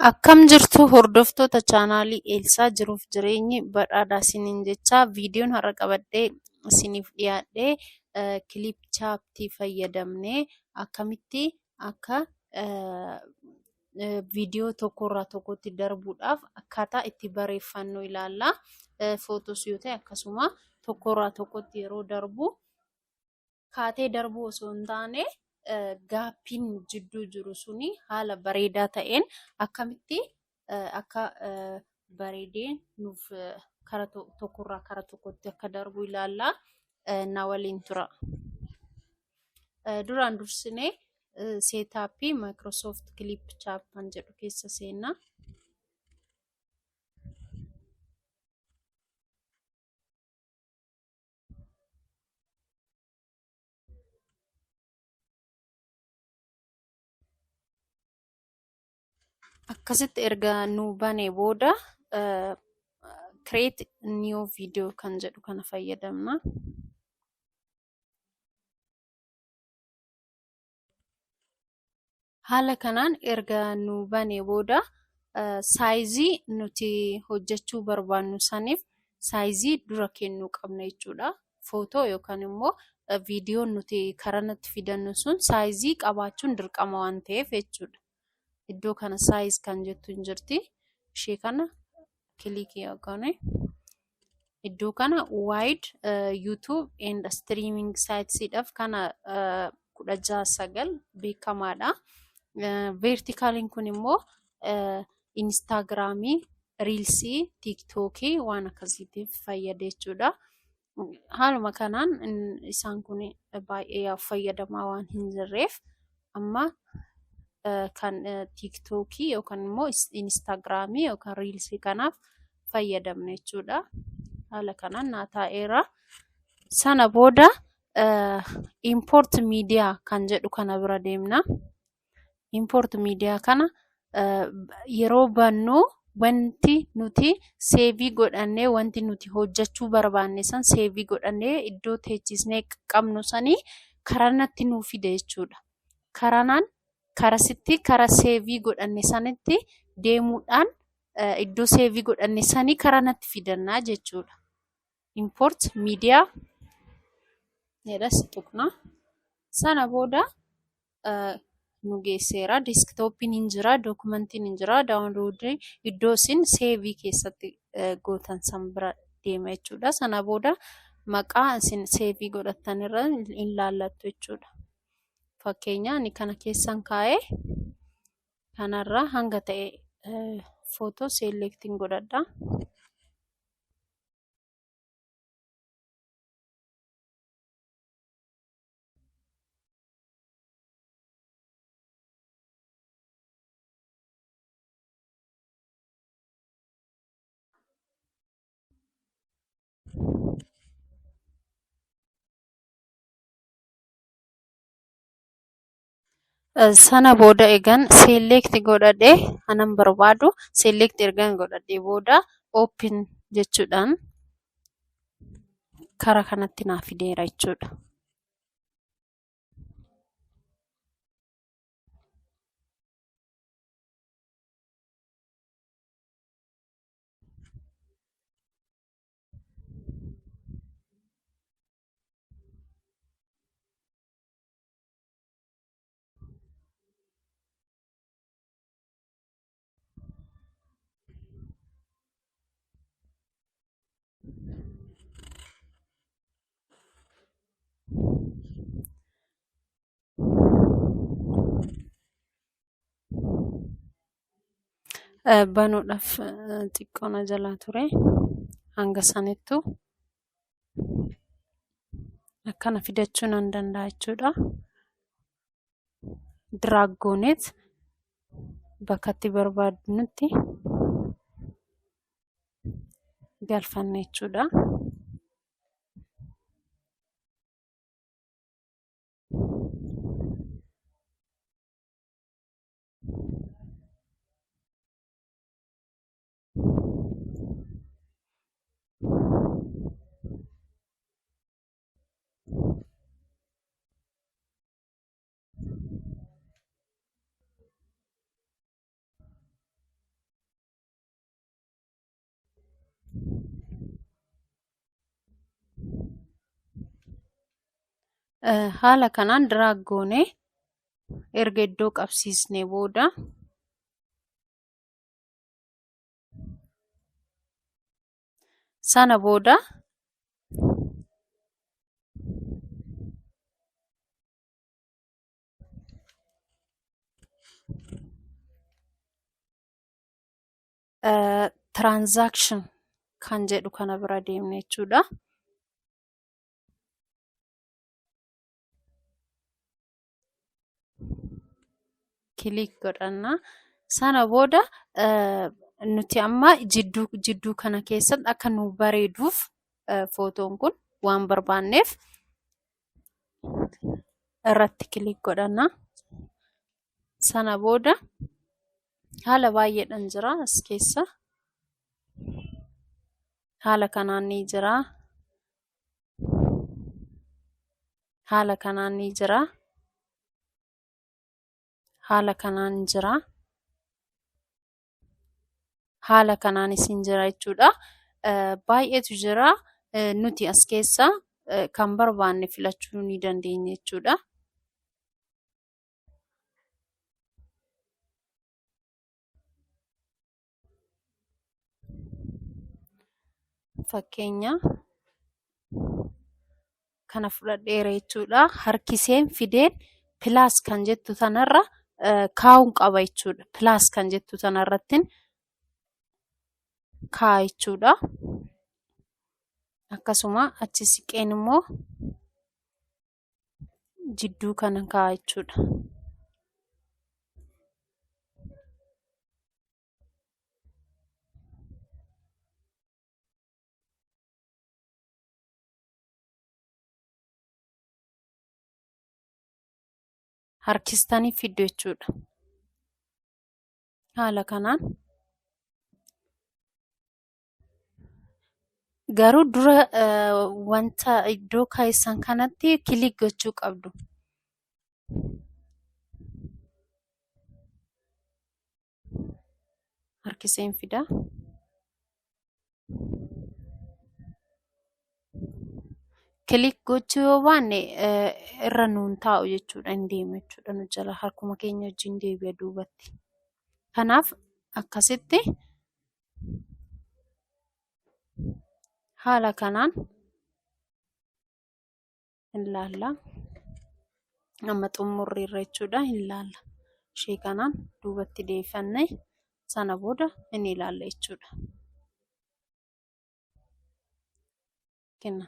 Akkam jirtu hordoftoota chaanaalii Eelsaa jiruuf jireenyi badhaadhaa isiniin jechaa, viidiyoon har'a qabadhee isiniif dhiyaadhee Clipchamp fayyadamnee akkamitti akka viidiyoo tokkorraa tokkotti darbuudhaaf akkaataa itti bareeffannu ilaalla. Footos yoo ta'e akkasuma tokkorraa tokkotti yeroo darbu kaatee darbuu osoo hin taane gaappiin jidduu jiru suni haala bareedaa ta'een akkamitti akka bareedee nuuf kara tokkorraa kara tokkotti akka darbu ilaalla. Na waliin tura. Duraan dursinee seetaappii Microsoft Clipchamp kan jedhu keessa seenna. Akkasitti erga nu bane booda create new video kan jedhu kana fayyadamna. Haala kanaan erga nu bane booda saayizii nuti hojjechuu barbaannu saniif saayizii dura kennuu qabna jechuudha. Footoo yookaan immoo viidiyoon nuti karanatti fidannu sun saayizii qabaachuun dirqama waan ta'eef jechuudha. Iddoo kana saayiz kan jettu hin jirti. Ishee kana kilikii goone. Iddoo kana wide YouTube and streaming sites dhaaf kana 16:9 beekamaadha. Vertikaaliin kun immoo Instagramii, Reelsii, Tiktookii waan akkasiitiif fayyada jechuudha. Haaluma kanaan isaan kun baay'ee fayyadamaa waan hin jirreef amma kan Tiktookii yookaan immoo Instagramii yookaan Reelsii kanaaf fayyadamna jechuudha. Haala kanaan naa taa'eera. Sana booda import media kan jedhu kana bira deemna. Import media kana yeroo bannu wanti nuti seevii godhannee, wanti nuti hojjechuu barbaanne san seevii godhannee iddoo teechisnee qabnu sanii karanatti nuu fida jechuudha. Karanaan karasitti kara seevii godhanne sanitti deemuudhaan iddoo seevii godhanne sanii karanatti fidannaa jechuudha. Import media jedhas tuqna. Sana booda nu geesseera. Deeskitooppiin hin jira, dookumentiin hin jira, daawunloodii iddoo isin seevii keessatti gootan san bira deema jechuudha. Sana booda maqaa isin seevii godhattan irra hin laallattu jechuudha. Fakkeenya ani kana keessan kaa'ee kanarraa hanga ta'e footoo seelektiin godhadha. Sana booda egan select godhadhe, anan barbaadu select ergan godhadhe booda open jechuudhaan kara kanatti naa fideera jechuudha. Banuudhaaf xiqqoo na jalaa ture, hanga sanittu akkana fidachuu nan danda'a jechuudha. Diraag gooneet bakka itti barbaadnutti galfanna jechuudha. Haala kanaan drag goonee erga iddoo qabsiisnee booda sana booda transaction kan jedhu kana bira deemne jechuudha. Kilik godhanna. Sana booda nuti amma jidduu jidduu kana keessatti akka nu bareeduuf footoon kun waan barbaanneef irratti kilik godhanna. Sana booda haala baay'eedhaan jira as keessa. Haala kanaan ni jira. Haala kanaan ni jira. Haala kanaan jira. Haala kanaanis hin jira jechuudha. Baay'eetu jira. Nuti as keessa kan barbaanne filachuu ni dandeenya jechuudha. Fakkeenya kana fudhadheera jechuudha. Harkiseen fideen pilaas kan jettu tanarra kaa'uun qaba jechuudha. Pilaas kan jettu tanarrattin kaa'a jechuudha. Akkasuma achi siqeen immoo jidduu kana kaa'a jechuudha. Harkistanii fiddu jechuudha. Haala kanaan garuu dura wanta iddoo keessan kanatti kilik gochuu qabdu. Harkiseen fida. Kilik gochuu yoo baanne irra nuun taa'u jechuudha hin deema jechuudha nu jala harkuma keenya wajjin deebi'a duubatti. Kanaaf akkasitti haala kanaan hin laalla. Amma xumurreerra jechuudha hin laalla. Ishee kanaan duubatti deeffanne sana booda hin ilaalla jechuudha. Kenna.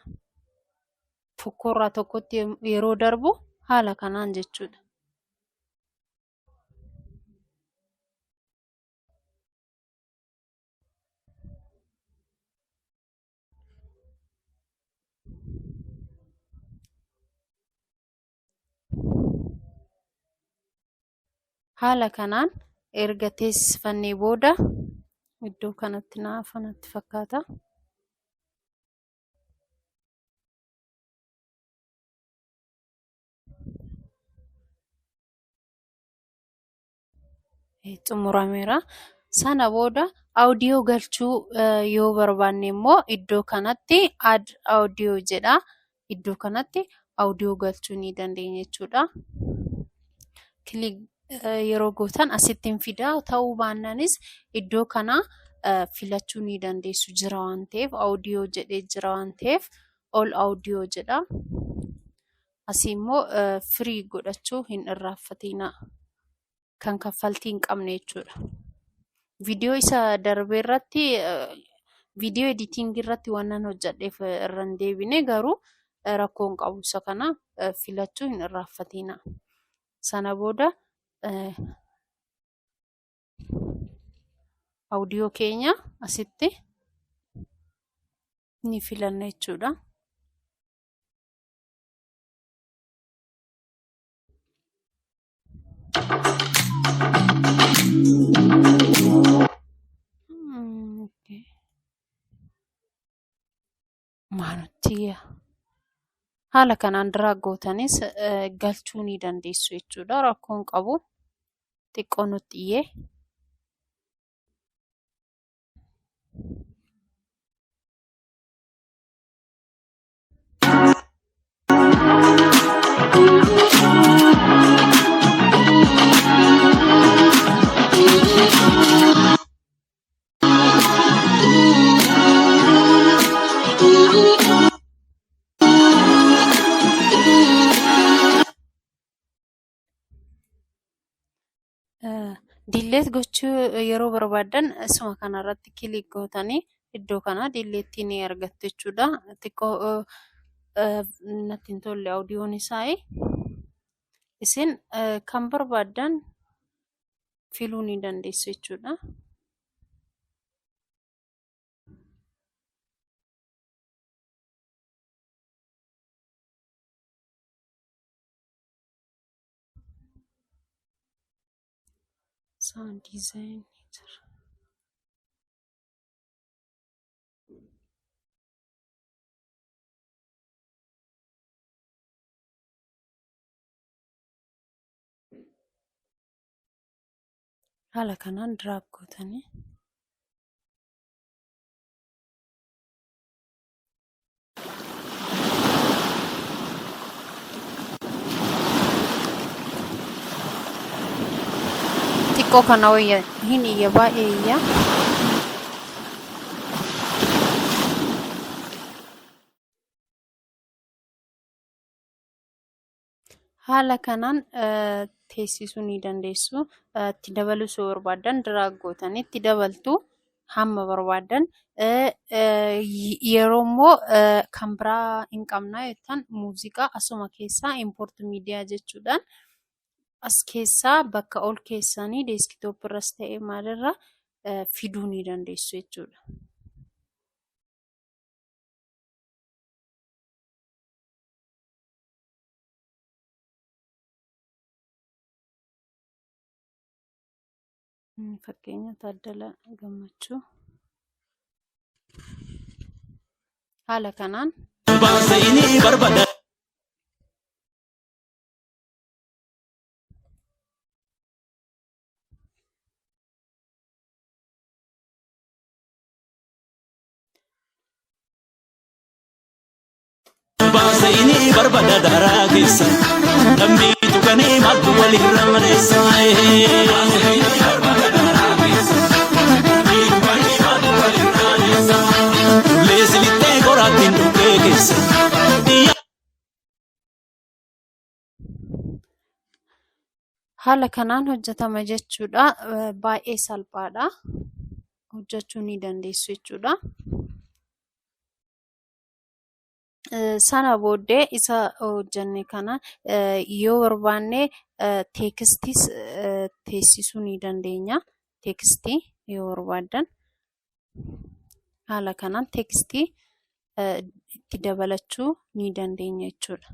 Tokkorraa tokkotti yeroo darbu haala kanaan jechuudha. Haala kanaan erga teessifannee booda iddoo kanatti na hafa natti fakkaata. Xumurameera. Sana booda audio galchuu yoo barbaanne immoo iddoo kanatti add audio jedha. Iddoo kanatti audio galchuu ni dandeenya jechuudha. Kilik yeroo gootan asitti hin fidaa ta'uu baannaanis iddoo kana filachuu ni dandeessu jira waan ta'eef audio jedhee jira waan ta'eef all audio jedha. Asii immoo firii godhachuu hin irraanfatinaa. Kan kaffaltii hin qabne jechuudha. Viidiyoo isa darbe irratti viidiyoo editingii irratti waan nan hojjedheef irra hin deebine garuu rakkoo hin qabu isa kana filachuu hin irraanfatinaa. Sana booda audio keenya asitti ni filanna jechuudha. Maanutti haala kanaan diraa gootanis galchuu ni dandeessu jechuudha. Rakkoon qabu xiqqoo nutti iyyee. Delete gochuu yeroo barbaaddan isuma kanarratti click gootanii iddoo kana delete ni argattu jechuudha. Xiqqoo natti hin tolle audioon isaa. Isin kan barbaaddan filuu ni dandeessu jechuudha. Sound design jira. Haala kanaan drag gootanii xiqqoo kana wayya hin iyya baay'ee iyya. Haala kanaan teessisuu ni dandeessu. Itti dabaluu yoo barbaaddan drag gootanii itti dabaltu hamma barbaaddan. Yeroo immoo kan biraa hin qabnaa jettan muuziqaa asuma keessaa import media jechuudhaan as keessaa bakka ol keessanii desktop irras ta'e maalirra fiduu ni dandeessu jechuudha. Fakkeenya Taaddalaa Gammachuu haala kanaan Baasayinii barbada. Baasayinii barbada daaraa keessa. Dambii tuqanii maaltu walirra mareessa. Baasayinii barbada daaraa keessa. Dambii tuqanii maaltu walirra mareessa. Tullee silittee qoraattiin dhukkee keessa. Haala kanaan hojjetama jechuudha. Baay'ee salphaadha. Hojjechuu ni dandeessu jechuudha. Sana booddee isa hojjenne kana yoo barbaanne textiis teessisuu ni dandeenya. Textii yoo barbaaddan haala kanaan textii itti dabalachuu ni dandeenya jechuudha.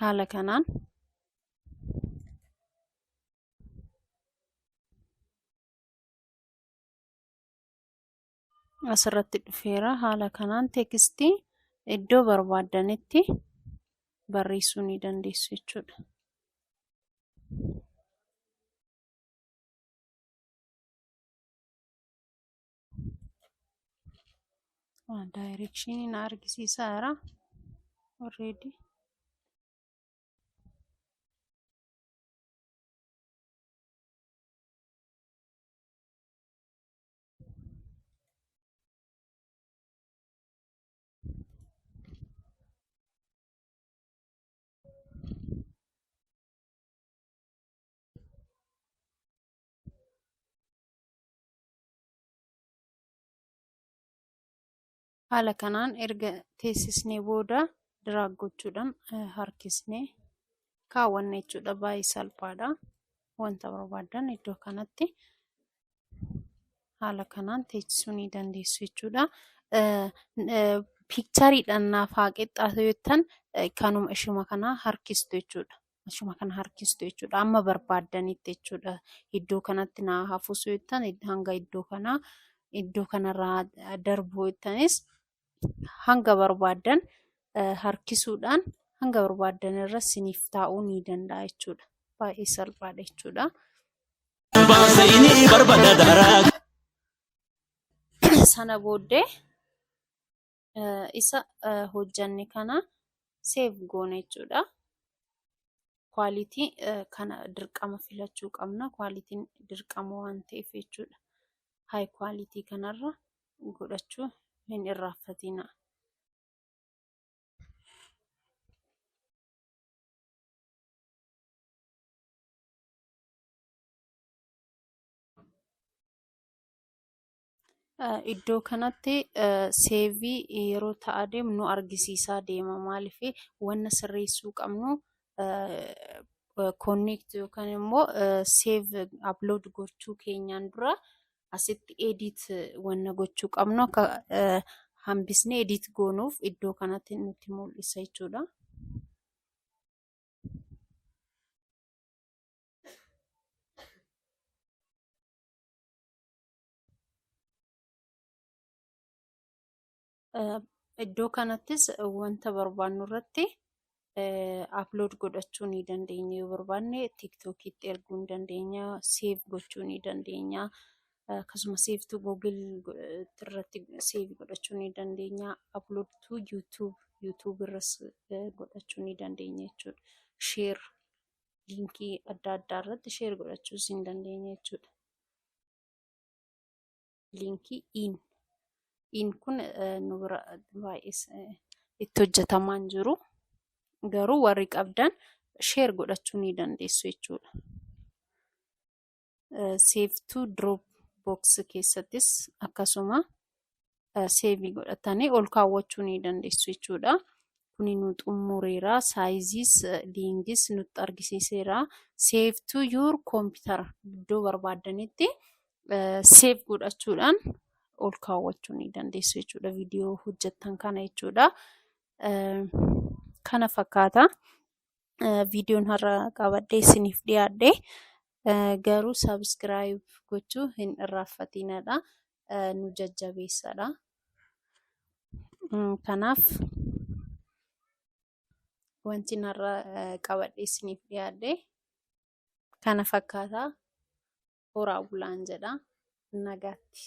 Haala kanaan asirratti dhufeera. Haala kanaan textii iddoo barbaaddanitti barreessuu ni dandeessu jechuudha. Direction na argisiisaa jira. Already. Haala kanaan erga teessisnee booda drag gochuudhaan harkisnee kaawwanna jechuudha. Baay'ee salphaadha. Wanta barbaaddan iddoo kanatti haala kanaan teessisuu ni dandeessu jechuudha. Pictureiidhaan naaf haa qixxaatu jettan kanuma ishuma kana harkistu jechuudha. Ishuma kana harkistu jechuudha. Amma barbaaddanitti jechuudha. Iddoo kanatti naa hafuusu jettan hanga iddoo kanaa iddoo kanarraa darbu jettanis hanga barbaaddan harkisuudhaan hanga barbaaddan irra siniif taa'uu ni danda'a jechuudha. Baay'ee salphaadha jechuudha. Baasayinii barbada daaraa Sana booddee isa hojjanne kana save goona jechuudha. Quality kana dirqama filachuu qabna. Qualityn dirqama waan ta'eef jechuudha. High quality kanarra godhachuu hin irraanfatina. Iddoo kanatti save yeroo ta'aa deemu nu argisiisaa deema. Maaliif, wanna sirreessuu qabnu connect yookaan immoo save upload gochuu keenyaan dura asitti edit wanna gochuu qabnu akka hambisnee edit goonuuf iddoo kanatti nutti mul'isa jechuudha. Iddoo kanattis wanta barbaannu irratti upload godhachuu ni dandeenya. Yoo barbaanne TikTokiitti erguu ni dandeenya, save gochuu ni dandeenya. Akkasuma save to Google irratti save godhachuu ni dandeenya. Upload to YouTube, YouTube irras godhachuu ni dandeenya jechuudha. Share, linkii adda addaa irratti share godhachuus ni dandeenya jechuudha. Linkii in kun nu bira baay'ee itti hojjetamaa hin jiru. Garuu warri qabdan share godhachuu ni dandeessu jechuudha. Save to Dropbox keessattis akkasuma save godhatanii ol kaawwachuu ni dandeessu jechuudha. Kuni nu xumureera. Size is, linkis nutti argisiiseera. Save to your computer, iddoo barbaaddanitti save godhachuudhaan ol kaawwachuu ni dandeessu jechuudha. Viidiyoo hojjettan kana jechuudha. Kana fakkaata. Viidiyoon har'a qabadhee isiniif dhiyaadhe, garuu subscribe gochuu hin irraanfatinadha. Nu jajjabeessadha. Kanaaf wanti har'a qabadhee isiniif dhiyaadhe kana fakkaata. Horaa bulaan jedha. Nagaatti.